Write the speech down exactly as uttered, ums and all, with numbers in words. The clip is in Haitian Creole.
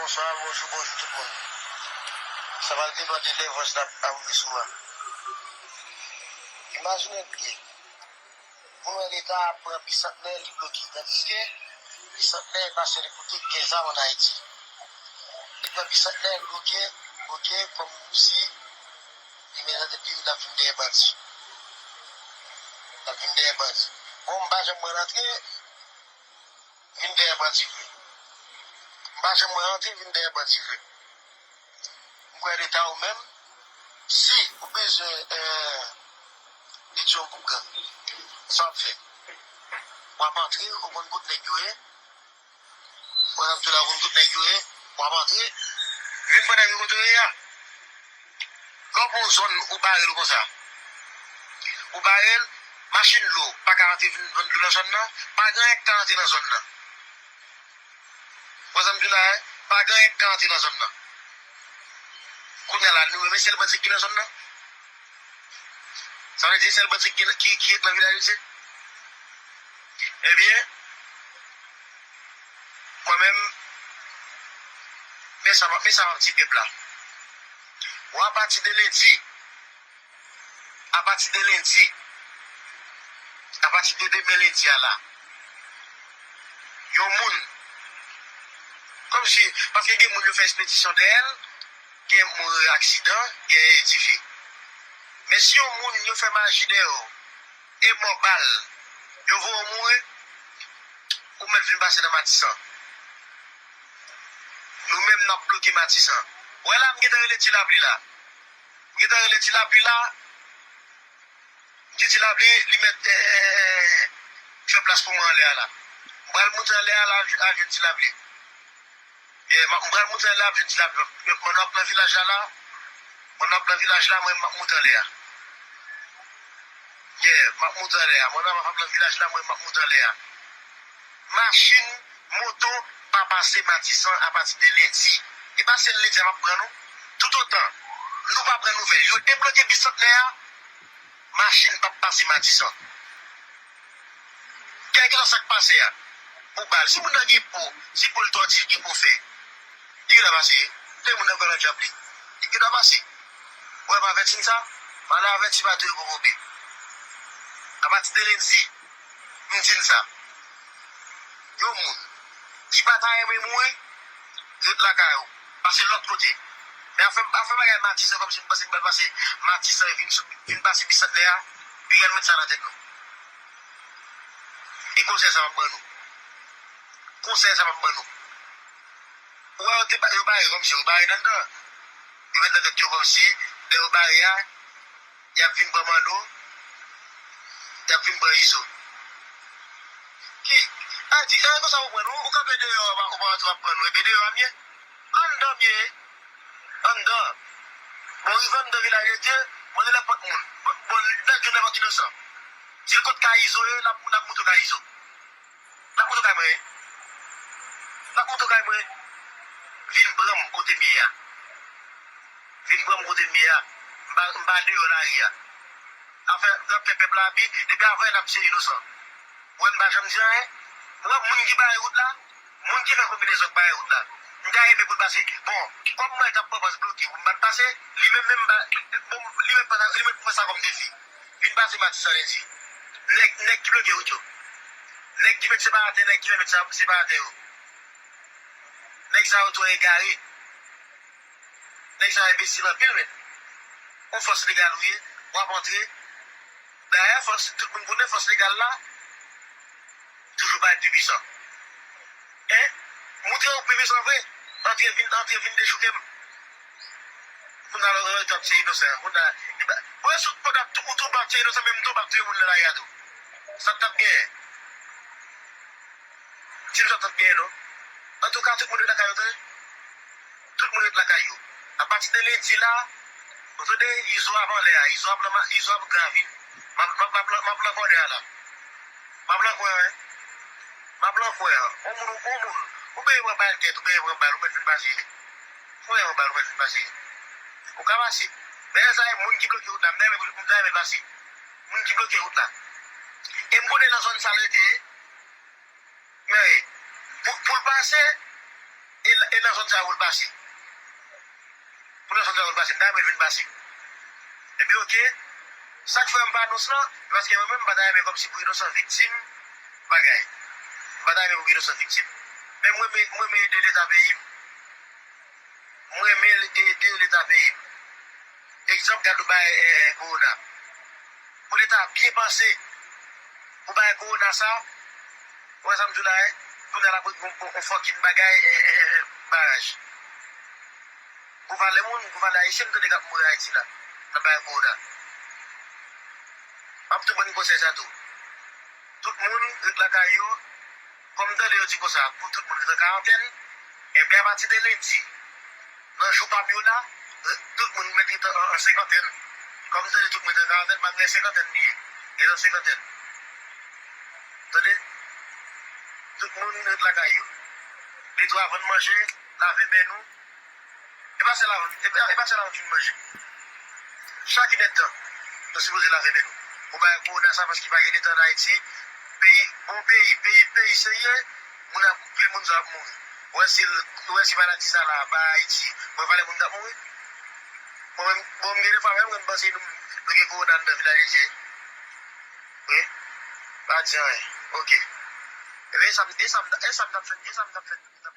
Bonswa, bonjou, bonjou tout moun. Sa pral depann de lè vòs la ap rive sou mwen. Imajine byen, pou nou wè Leta ap pran Bisantnè, li bloke. Tandiske Bisantnè e pa sèl kote ki gen zam ann Ayiti. Li pran Bisantnè, li bloke, bloke, kòm si li menm nan depi l ap vin dèyè bandi. L ap vin dèyè bandi. Bon, m pa janm wè l antre, vin dèyè bandi vre. M pa janm wè antre, vin dèyè bandi vre. M kwè Leta ou menm, si ou bezwen, eh, detwi yon gwoup gang, sa w ap fè? W ap antre, ou konn kot nèg yo ye, w ap antre la, ou konn kot nèg yo ye, w ap antre, vin pran nèg yo kote yo ye a. Lè w pran yon zòn, ou bare l konsa. Ou bare l, machin dlo pa ka rantre vin vann dlo nan zòn nan, pa gen anyen k ka rantre nan zòn nan. Ou wè sa m di w la, eh? Pa gen anyen k ka rantre nan zòn nan. Kounye a la, nou menm, e sèl bandi ki nan zòn nan? Sa vle di, e sèl bandi ki, ki, ki ret nan vilaj isit? Ebyen, mwen menm, men sa, men sa m ap di pèp la. Bon, apati de lendi, apati de lendi, apati de demen lendi a la, yon moun, kòmsi, paske gen moun yo fè espedisyon dèyè l, gen moun aksidan, gen dife. Men si yon moun yo fè maji dèyè w, e mò bal, yo voye w mouri, ou mèt vin pase nan Matisan. Nou menm, n ap bloke Matisan. Ou wè la, m gentan rele Ti Lapli la. M gentan rele Ti Lapli la. M di Ti Lapli, li mèt, eh, fè plas pou mwen anlè a la. M pral moute anlè a la, al jwenn Ti Lapli. Yeah, m ap, m pral moute anlè a, al jwenn Ti Lapli. Mwen, mwen ap nan vilaj la la. Mwen ap nan vilaj la, mwen, m ap moute anlè a. Yeah, m ap moute anlè a. Mwen, mwen ap nan vilaj la, mwen, m ap moute anlè a. Machin, moto pa pase Matisan apati de lendi. E pa sèl lendi a m ap pran non. Toutotan nou pa pran nouvèl, yo debloke Bisantnè a, machin p ap pase Matisan. Kèlkeswa sa k pase a, pou bal, si moun nan gen po, si po l tòdi, gen po fè, li gen dwa pase. Tande moun nan pale djab li. Li gen dwa pase. Ou wè m avèti n sa? M ale avèti bato yo poko be. Apati de lendi, m di n sa. Yon moun ki pa ta renmen mouri, ret lakay ou. Pase lòt kote. Men afè, afè bagay Matisan, kòmsi m panse m pral pase Matisan e vin sou, vin pase Bisantnè a, pi gad met sa nan tèt nou. E konsèy sa m ap ban nou. Konsèy sa m ap ban nou. Ou wè yo te ba-, yo bare kòmsi yo bare nan anndan. Yo met nan tèt yo kòmsi, lè yo bare a, y ap vin pran Manno, y ap vin pran Izo. Ki, a di, e konsa ou pran nou, ou kanpe deyò, ou pa, ou pa antre w ap pran nou, epi deyò a m ye. Anndan m ye. Anndan. Bon, rive anndan Vilaj de Dye, mande nenpòt moun. Bon, bon, nèg jwenn nenpòt inosan. Di l kot kay Izo ye, l ap, l ap montre w kay Izo. L ap montre w kay mwen ye. L ap montre w kay mwen. Vin pran m kote m ye a. Vin pran m kote m ye a. M pa, m pa deyò lari a. Afè, n ap fè pèp la abi, depi avan yè n ap tiye inosan. Mwen, m pa janm di anyen. Mwen, moun ki bare wout la, moun ki fè konbinezon k bare wout la, m ta renmen pou l pase. Bon, kòm mwen t ap pran pòz bloke pou m pa t pase, li menm, menm, m pa, bon, li menm, li menm pran sa kòm defi. Vin pase Matisan lendi. Nèg, nèg ki bloke wout yo. Nèg ki met separatè, nèg ki fè met sa, separatè yo. Nèg sa yo twò egare. Nèg sa yo enbesil anpil, men. Yon fòs legal ou ye, w ap antre. Dayè, fòs, tout moun konnen fòs legal la toujou parèt pi pwisan. Hein? Montre w pi pwisan vre. Antre vin, antre vin dechouke m. Kounye a la, w ap tiye inosan. Kounye a, e ba, mwen sou, pandan tou, ou tou w ap tiye inosan, menm tou w ap touye moun nan lari a tou. Sa k t ap genyen? Di m sa t ap genyen non. Antouka, tout moun ret lakay yo, tande. Tout moun ret lakay yo. Apati de lendi la, ou tande, Izo ap anlè a, Izo ap nan ma-, Izo ap gran vin. M ap, m ap, m ap, m ap nan kònè a la. M ap nan kwen an. M ap nan kwen an. On moun, on moun. Ou benyen pran bal tèt, ou benyen pran bal, ou mèt vin pase. Ou benyen pran bal, ou mèt vin pase. Ou ka pase. Men sa e moun ki bloke wout la, m ta renmen pou, m ta renmen pase. Moun ki bloke wout la. E m konnen nan zòn sa l rete ye. Men, pou, pou l pase, E nan zòn sa yo pou l pase. Pou nan zòn sa yo pou l pase, m ta renmen l vin pase. Epi oke, sa k fè m pa anons lan, se paske mwen menm m pa ta renmen kòmsi pou inosan viktim bagay. M pa ta renmen pou inosan viktim. Men mwen renmen ede Leta peyi m. Mwen renmen ede Leta peyi m. Egzanp, gad ou bay kowona. Pou Leta byen panse pou bay kowona sa, ou wè sa m di w la, wi, kounye a l ap ret gon fòkin bagay, baraj. Gon valè moun, gon valè ayisyen m tande k ap mouri Ayiti la, nan bagay kowona. M ap tou ban n konsèy sa tou. Tout moun ret lakay yo, kòm m tande yo di konsa, pou tout moun ret an karantèn, ebyen apati de lendi, nan jou pa m yo la, tout moun mèt ret an senkantèn. Kòm m tande tout moun ret an karantèn, malgre senkantèn li ye, li ret an senkantèn. Tande? Tout moun ret lakay yo. Li tou aprann manje, lave men nou. E pa sèl avan, e pa sèl avan fin manje. Chak inèdtan, nou sipoze lave men nou. Pou bagay kowona sa, paske pa gen Leta an Ayiti, peyi, bon peyi, peyi, peyi serye, moun ap, pil moun sa ap mouri. Ou wè si, ou wè si maladi sa la pa Ayiti, ou wè valè moun k ap mouri. Bon, bon, m gen de fwa menm, mwen m panse nou, nou gen kowona anndan vilaj etye. Wi. Pa di anyen. Oke. Ebyen, e sa m, e sa m, e sa m t ap fè, e sa m t ap fè.